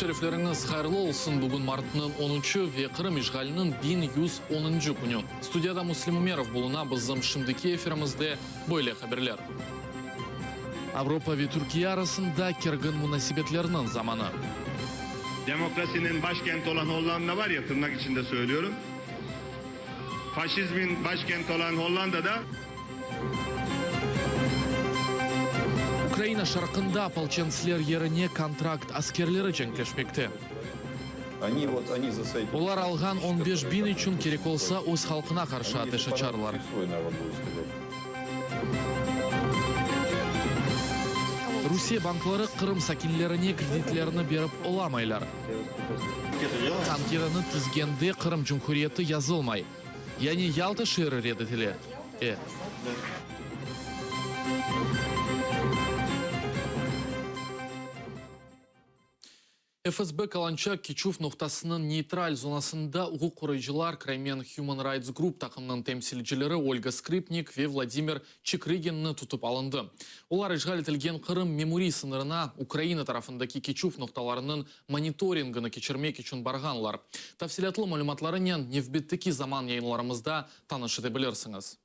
Kün şerifleriñiz hayırlı olsun! Bugün martnıñ on üçü ve Qırım işğaliniñ 1110-ncı künü. Studiyada Müslim Ümerov buluna, bizim şimdiki efirimizde böyle haberler. Avropa ve Türkiye arasında kergin munasebetlerniñ zamanı. Demokrasinin başkenti olan Hollanda var ya, tırnak içinde söylüyorum, faşizmin başkenti olan Hollanda'da. Ukraina şarqında opolçentsler yerine kontrakt askerleri cenkleşmekte. Olar alğan 15 biñ içün kerek olsa öz halqına qarşı ateş açarlar. Rusiye bankları Qırım sakinlerine kreditlerni berip olamaylar. Anketanı tizgende Qırım Cumhuriyeti yazılmay. Yani Yalta şeeri red etile. E. FSB Kalançak keçüv noqtasınıñ neytral zonasında uquq qoruyıcılar Crimean Human Rights Group taqımınıñ temsilcileri Olga Skripnik ve Vladimir Çekrıginni tutıp alındı. Olar işğal etilgen Qırım memuriy sıñırına Ukraina tarafındaki keçüv noqtalarınıñ monitoringini keçirmek içün barğanlar. Tafsilâtlı malümatlarınen nevbetteki zaman yayınlarımızda tanış ete bilirsiñiz.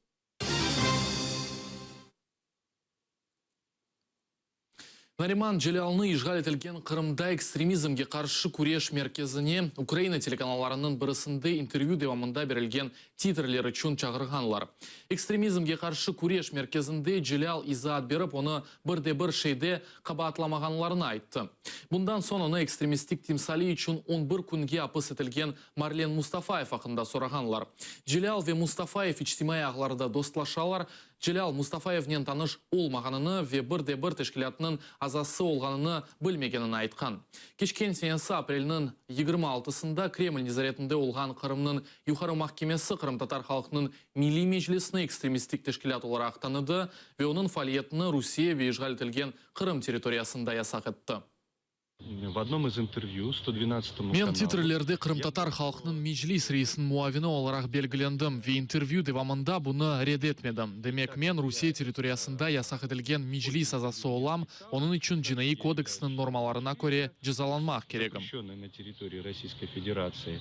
Nariman Celâlnı işğal etilgen Qırımda ekstremizmge qarşı küreş merkezine Ukraina telekanallarınıñ birisinde intervyü devamında berilgen titrler içün çağırğanlar. Ekstremizmge qarşı küreş merkezinde Celâl izaat berip, onı bir de bir şeyde qabaatlamağanlarını ayttı. Bundan soñ onı ekstremistik timsali içün on bir künge apis etilgen Marlen Mustafayev aqqında sorağanlar. Celâl ve Mustafayev içtimaiy ağlarda dostlaşalar, Celâl, Mustafayevnen tanış olmağanını ve bir de bir teşkilâtnıñ azası olğanını bilmegenini aytqan. Keçken senesi aprelniñ 26-sında Kreml nezaretinde olğan Qırımnıñ Yuqarı mahkemesi Qırımtatar halqınıñ Milliy Meclisini ekstremistik teşkilât olaraq tanıdı ve onıñ faaliyetini Rusiye ve işğal etilgen Qırım territoriyasında yasaq etti. V odnom iz intervyü 112-mu Men kanalu titrlerde Qırımtatar halqınıñ Meclis reisiniñ muavini olaraq belgilendim ve intervyü devamında bunı red etmedim. Demek, men Rusiye territoriyasında yasaq etilgen Meclis azası olam, onıñ içün Cinaiy kodeksniñ normalarına köre cezalanmaq keregim. Zapreşçennoy na territorii Rossiyskoy Federatsii.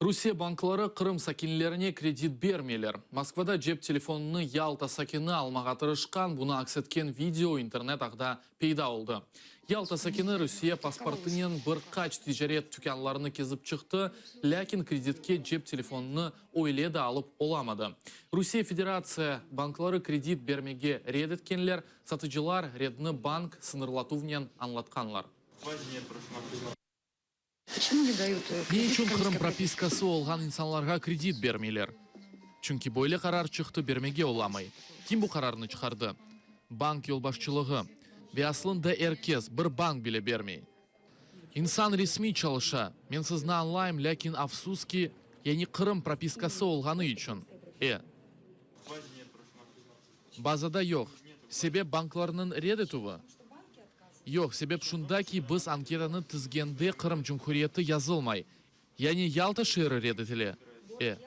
Rusiye bankları Qırım sakinlerine kredit bermeyler. Moskvada cep telefonını Yalta sakini almağa tırışqan, bunı aks etken video internet ağda peyda oldı. Yalta sakini Rusiye pasportınen bir qaç ticaret tükânlarını kezip çıqtı, lâkin kreditke cep telefonını öyle de alıp olamadı. Rusiye Federatsiya bankları kredit bermege red etkenler, satıcılar redni bank sıñırlatuvnen añlatqanlar. Ne içün Qırım propiskası olğan insanlarğa kredit bermeyler? Çünki böyle qarar çıqtı, bermege olamay. Kim bu qararnı çıqardı? Bank yolbaşçılığı. Ve aslında er kes, bir bank bile bermey. İnsan resmiy çalışa, men sizni añlayım, lâkin afsus ki, yani Qırım propiskası olğanı içün. E. Bazada yoq. Sebep banklarnıñ red etüvi? Yoq, sebep şunda ki, biz anketanı tizgende Qırım Cumhuriyeti yazılmay. Yani Yalta şeeri red etile. E.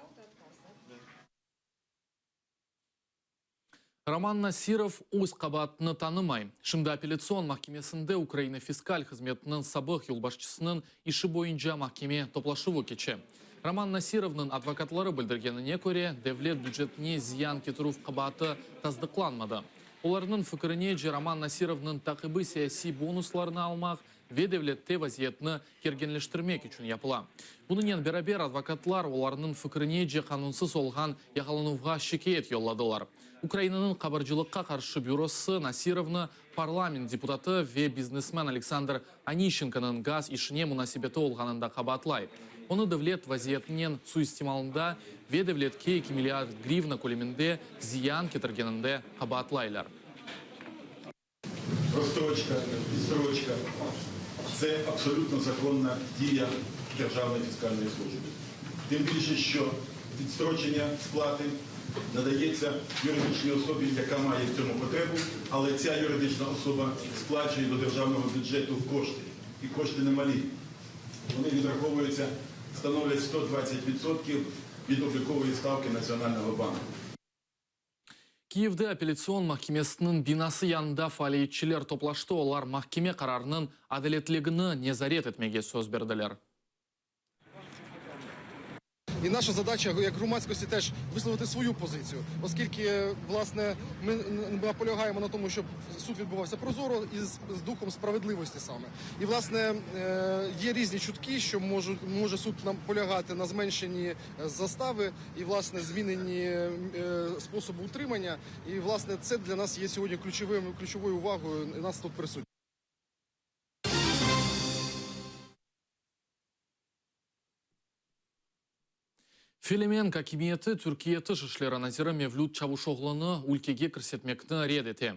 Roman Nasirov öz qabaatını tanımay. Şimdi Apellâtsion mahkemesinde Ukraina fiskal hızmetiniñ sabıq yolbaşçısınıñ işi boyunca mahkeme toplaşuvı keçe. Roman Nasirovnıñ advokatları bildirgenine köre, devlet bücetine ziyan ketirüv qabaatı tasdıqlanmadı. Olarnıñ fikirinece, Roman Nasirovnıñ taqibi siyasiy bonuslarnı almaq ve devlette vaziyetni kerginleştirmek içün yapıla. Bunınen beraber, advokatlar, olarnıñ fikirinece, qanunsız olğan yaqalanuvğa şikâyet yolladılar. Ukrainanıñ qabarcılıqqa qarşı bürosı Nasirovnı parlament deputatı ve biznesmen Aleksandr Onişçenkonıñ gaz işine munasebeti olğanında qabaatlay. Onı devlet vaziyetinen suistimalında ve devletke eki milliard grivna köleminde ziyan ketirgeninde qabaatlaylar. Rozstroçka, vissroçka, tse absolyutno zakonna diya Державної фіскальної служби. Тим більше, що відстрочення сплати надається юридичній особі, яка має в цьому потребу, але ця юридична особа сплачує до державного бюджету кошти. І кошти немалі. Вони відраховуються, становлять 120% від облікової ставки Національного банку. Kiyevde Apellâtsion mahkemesiniñ binası yanında faaliyetçiler toplaştı, olar mahkeme qararınıñ adaletligini nezaret etmege söz berdiler. І наша задача як громадськості теж висловити свою позицію, оскільки власне ми наполягаємо на тому, щоб суд відбувався прозоро і з, з духом справедливості саме. І власне є різні чутки, що можуть може суд наполягати на зменшенні застави і власне зміненні способу утримання. І власне це для нас є сьогодні ключовим ключовою увагою нас тут присутні. Felemenk akimiyeti Türkiye Tış işleri naziri Mevlüt Çavuşoğlunı ülkege kirsetmekni red ete.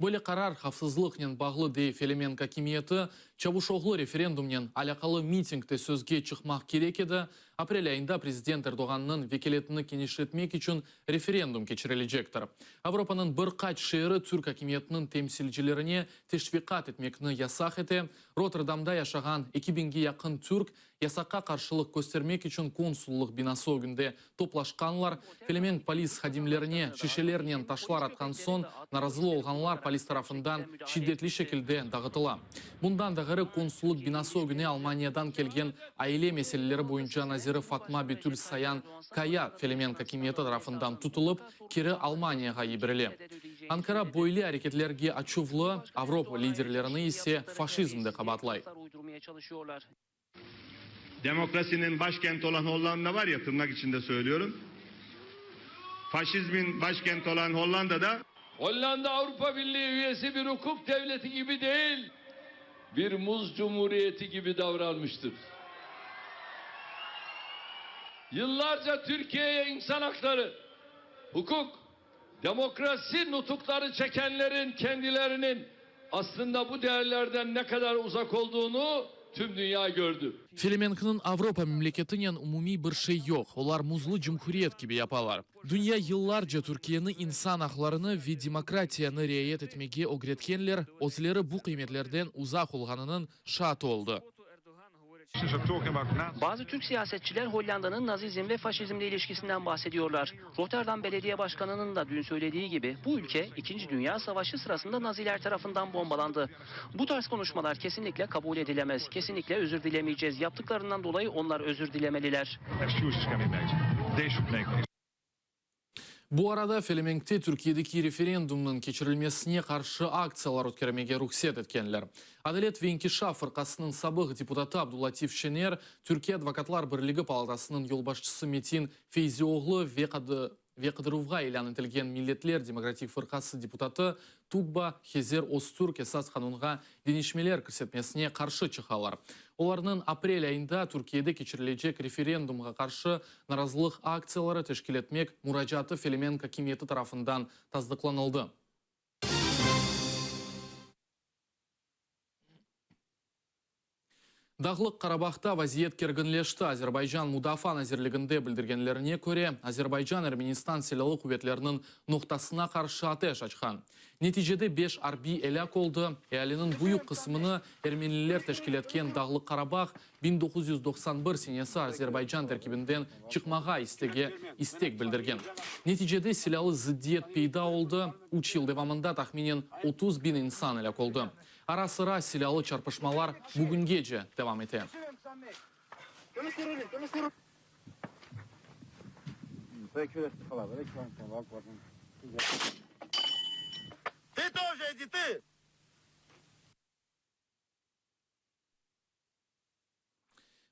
Böyle qarar havfsızlıqnen bağlı, dey Felemenk akimiyeti. Çavuşoğlu referendumnen alâqalı mitingde sözge çıqmaq kerek edi. Aprel ayında prezident Erdoğannıñ vekâletini kenişletmek içün referendum keçirilecektir. Avropanıñ bir qaç şeeri türk akimiyetiniñ temsilcilerine teşviqat etmekni yasaq ete. Rotterdamda yaşağan eki biñge yaqın türk Yasaqqa qarşılıq köstermek içün konsullıq binası ögünde toplaşqanlar. Felemenk polis hadimlerine şişelernen taşlar atqan soñ, narazılı olğanlar polis tarafından şiddetli şekilde dağıtıla. Bundan da ğayrı, konsullıq binası ögüne Almaniyadan kelgen aile meseleleri boyunca naziri Fatma Betül Sayan Kaya Felemenk akimiyeti tarafından tutulıp, keri Almaniyağa yiberile. Ankara böyle areketlerge açuvlı, Avropa liderlerini ise faşizmde qabaatlay. Demokrasinin başkenti olan Hollanda var ya, tırnak içinde söylüyorum, faşizmin başkenti olan Hollanda'da Hollanda Avrupa Birliği üyesi bir hukuk devleti gibi değil, bir muz cumhuriyeti gibi davranmıştır. Yıllarca Türkiye'ye insan hakları, hukuk, demokrasi nutukları çekenlerin kendilerinin aslında bu değerlerden ne kadar uzak olduğunu tüm dünya gördü. Felemenkniñ Avropa memleketinen umumiy bir şey yoq, olar muzlı cumhuriyet kibi yapalar. Dünya yıllarca Türkiyeni insan aqlarını ve demokratiyanı riayet etmege ögretkenler, özleri bu qıymetlerden uzaq olğanınıñ şaatı oldı. Bazı Türk siyasetçiler Hollandanıñ nazizm ve faşizmle ilişkisinden bahsediyorlar. Rotterdam Belediye Başkanınıñ da dün söylediği gibi bu ülke İkinci Dünya Savaşı sırasında Naziler tarafından bombalandı. Bu tarz konuşmalar kesinlikle kabul edilemez. Kesinlikle özür dilemeyeceğiz. Yaptıklarından dolayı onlar özür dilemeliler. Bu arada Felemenkte Türkiyedeki referendumnıñ keçirilmesine qarşı aktsiyalar ötkermege ruhset etkenler. Adalet ve inkişaf fırqasınıñ sabıq deputatı Abdullatif Şener, Türkiye advokatlar birligi palatasınıñ yolbaşçısı Metin Feyzioğlu ve ve qıdıruvğa ilân etilgen Milletler demokratik fırqası deputatı Tugba Hezer Öztürk Esas qanunğa deñişmeler kirsetmesine qarşı çıqalar. Olarnıñ aprel ayında Türkiyede keçirilecek referendumğa qarşı narazılıq aktsiyaları teşkil etmek muracaatı Felemenk akimiyeti tarafından tasdıqlanıldı. Dağlıq Qarabağda vaziyet kerginleşti. Azerbaycan Mudafaa nazirliginde bildirgenlerine köre, Azerbaycan Ermenistan silâlı quvetleriniñ noqtasına qarşı ateş açqan. Neticede beş arbiy elâk oldı. Ealiniñ büyük qısmını ermeniler teşkil etken Dağlıq Qarabağ 1991 senesi Azerbaycan terkibinden çıqmağa istege istek bildirgen. Neticede silâlı zıddiyet peyda oldı, üç yıl devamında tahminen 30 biñ insan elâk oldı. Ara-sıra silâlı çarpışmalar bugüngece devam ete.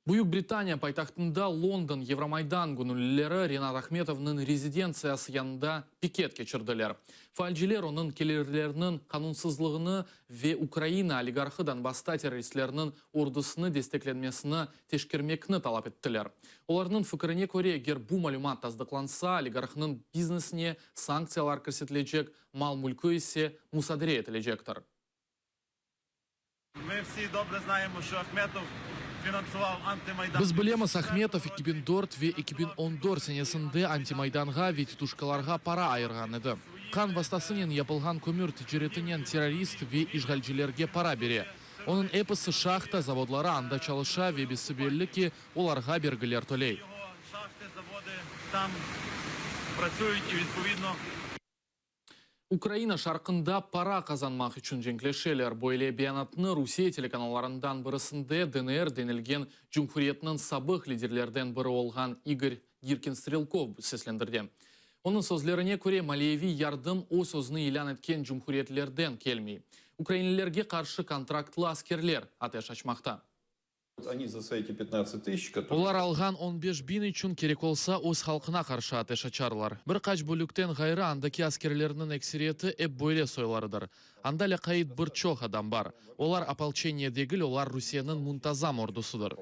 Büyük Britaniya paytahtında London Yevromaydan göñüllileri Rinat Ahmetovnıñ rezidentsiyası yanında piket keçirdiler. Faalciler onıñ kelirleriniñ qanunsızlığını ve Ukraina oligarhı Donbassta terroristlerniñ ordusını desteklenmesini teşkermekni talap ettiler. Olarnıñ fikirine köre, eger bu malümat tasdıqlansa, oligarhnıñ biznesine sanktsiyalar kirsetilecek, mal-mülkü ise musadere etilecektir. Biz bilemiz, Ahmetov 2004 ve 2014 senesinde Antimaydanğa ve tituşkalarğa para ayırğan edi. Qan vastasınen yapılğan kömür ticaretinen terrorist ve işğalcilerge para bere. Onıñ episi şahta, zavodları anda çalışa ve bese-belli ki, olarğa bergiler töley. Ukraina şarqında para qazanmaq içün cenkleşeler. Böyle beyanatnı Rusiye telekanallarından birisinde DNR denilgen cumhuriyetniñ sabıq liderlerden biri olğan İgor Girkin-Strelkov seslendirdi. Onıñ sözlerine köre, maliyeviy yardım öz-özüni ilân etken cumhuriyetlerden kelmey. Ukrainlilerge qarşı kontraktlı askerler ateş açmaqta. Olar alğan on 5000 içün kerek olsa öz halqına qarşı ateş açarlar. Bir qaç bölükten ğayrı andaki askerlerniñ ekseriyeti ep böyle soylarıdır. Anda lâqayıt bir çoq adam bar. Olar opolçeniye degil, olar Rusiyeniñ muntazam ordusıdır.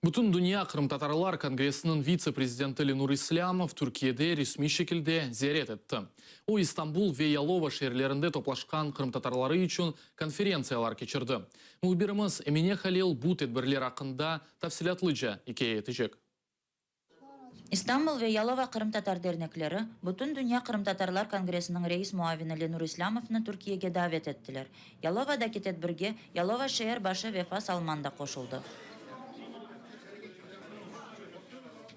Bütün Dünya qırımtatarlar kongressiniñ vitse-prezidenti Lenur İslâmov Türkiyede resmiy şekilde ziyaret etti. O, İstanbul ve Yalova şeerlerinde toplaşqan qırımtatarları içün konferentsiyalar keçirdi. Mühbirimiz Emine Halil bu tedbirler aqqında tafsilâtlıca ikâye etecek. İstanbul ve Yalova qırımtatar dernekleri Bütün Dünya qırımtatarlar kongressiniñ reis muavini Lenur İslâmovnı Türkiyege davet ettiler. Yalovadaki tedbirge Yalova şeer başı Vefa Salman da qoşuldı.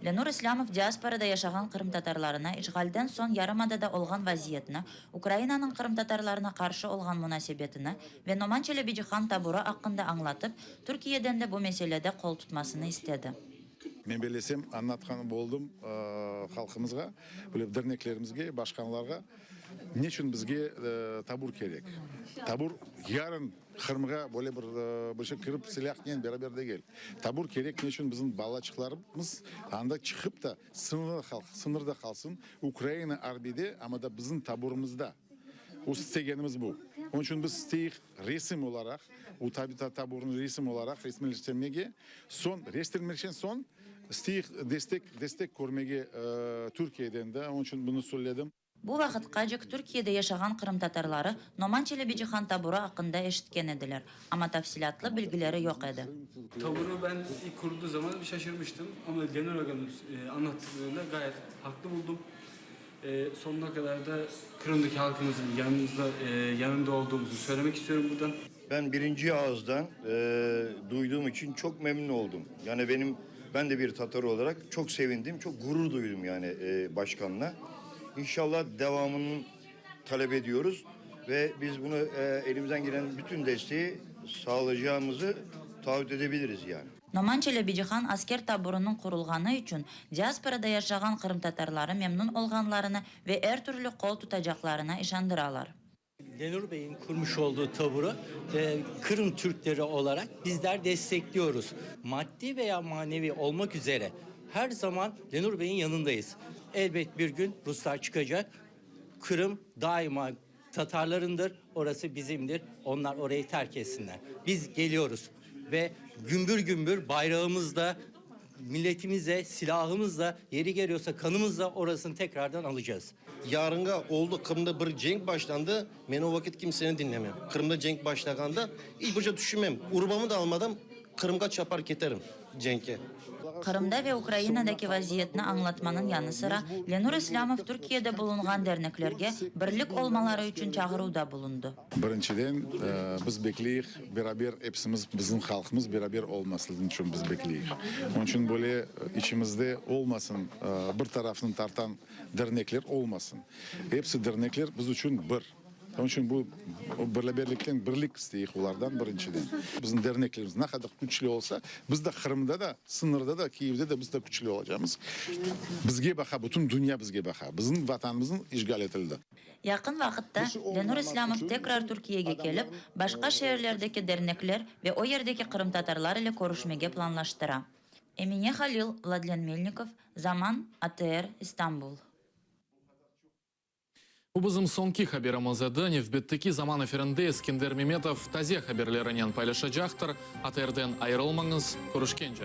Lenur İslâmov diasporada yaşağan qırımtatarlarına işğalden soñ yarımadada olğan vaziyetni, Ukrainanıñ qırımtatarlarına qarşı olğan munasebetini ve Noman Çelebicihan taburı aqqında añlatıp, Türkiyeden de bu meselede qol tutmasını istedi. Men bellesem, añlatqan boldım halqımızğa, böyle derneklerimizge, başqanlarğa, neçün bizge tabur kerek. Tabur yarın Qırımğa böyle bir bir şey kirip silâhnen beraber degil. Tabur kerek neçün bizim balaçıqlarımız anda çıqıp da sıñırda qalsın, Ukraina arbiyde, amma da bizim taburımızda. O istegenimiz bu. Onıñ içün biz isteyik resim olaraq, o taburını resim olaraq resmiyleştirmege, soñ resmiyleşken soñ isteyik destek, destek körmege Türkiyeden de, onıñ içün bunı söyledim. Bu vaqıtqacek Türkiyede yaşağan qırımtatarları Noman Çelebicihan taburı aqqında eşitken ediler, amma tafsilâtlı bilgileri yoq edi. Taburu ben ilk kurulduğu zaman bir şaşırmıştım, amma Lenur ağanıñ anlattıqlarını gayet haklı buldum. Sonuna qadar da Qırımdaki halqımızın yanımızda, yanında olduğumuzu söylemek istiyorum buradan. Ben birinci ağızdan duyduğum içün çoq memnün oldum. Yani benim, ben de bir tatar olaraq çoq sevindim, çoq gurur duydum yani başqanla. İnşallah devamını talep ediyoruz ve biz bunu elimizden gelen bütün desteği sağlayacağımızı taahhüt edebiliriz yani. Noman Çelebicihan asker taburınıñ qurulğanı içün diasporada yaşağan qırımtatarları memnün olğanlarını ve er türlü qol tutacaqlarına işandıralar. Lenur Bey'in kurmuş olduğu taburu Kırım Türkleri olaraq bizler destekliyoruz. Maddi veya manevi olmak üzere her zaman Lenur Bey'in yanındayız. Elbet bir gün Ruslar çıkacak, Kırım daima Tatarlarındır, orası bizimdir, onlar orayı terk etsinler. Biz geliyoruz ve gümbür gümbür bayrağımızla, milletimizle, silahımızla, yeri geliyorsa kanımızla orasını tekrardan alacağız. Yarınğa oldı, Qırımda bir cenk başlandı, men o vaqıt kimseni diñlemem. Qırımda cenk başlağanda iç bir şey tüşünmem, urbamı da almadan Qırımğa çapar keterim cenkke. Qırımda ve Ukrainadaki vaziyetni añlatmanıñ yanı sıra, Lenur İslâmov Türkiyede bulunğan derneklerge birlik olmaları içün çağıruvda bulundı. Birinciden, biz bekleyik, beraber epsimiz, bizim halqımız beraber olmasın içün biz bekleyik. Onıñ içün böyle içimizde olmasın, bir tarafnı tartan dernekler olmasın. Epsi dernekler biz içün bir. Onıñ içün bu beraberlikten birlik isteyik olardan birinciden. Bizim derneklerimiz ne qadar küçlü olsa, biz de Qırımda da, sıñırda da, Kiyevde de biz de küçlü olacamız. Bizge baqa, bütün dünya bizge baqa. Bizim Vatanımız işğal etildi. Yaqın vaqıtta Lenur İslâmov tekrar Türkiyege kelip, başqa şeerlerdeki dernekler ve o yerdeki qırımtatarlar ile körüşmege planlaştıra. Emine Halil, Vladlen Melnikov, Zaman, ATR, İstanbul. Bu bizim soñki haberimiz edi. Nevbetteki Zaman efirinde Eskender Memetov taze haberlerinen paylaşacaqtır. ATRden ayırılmañız. Körüşkence.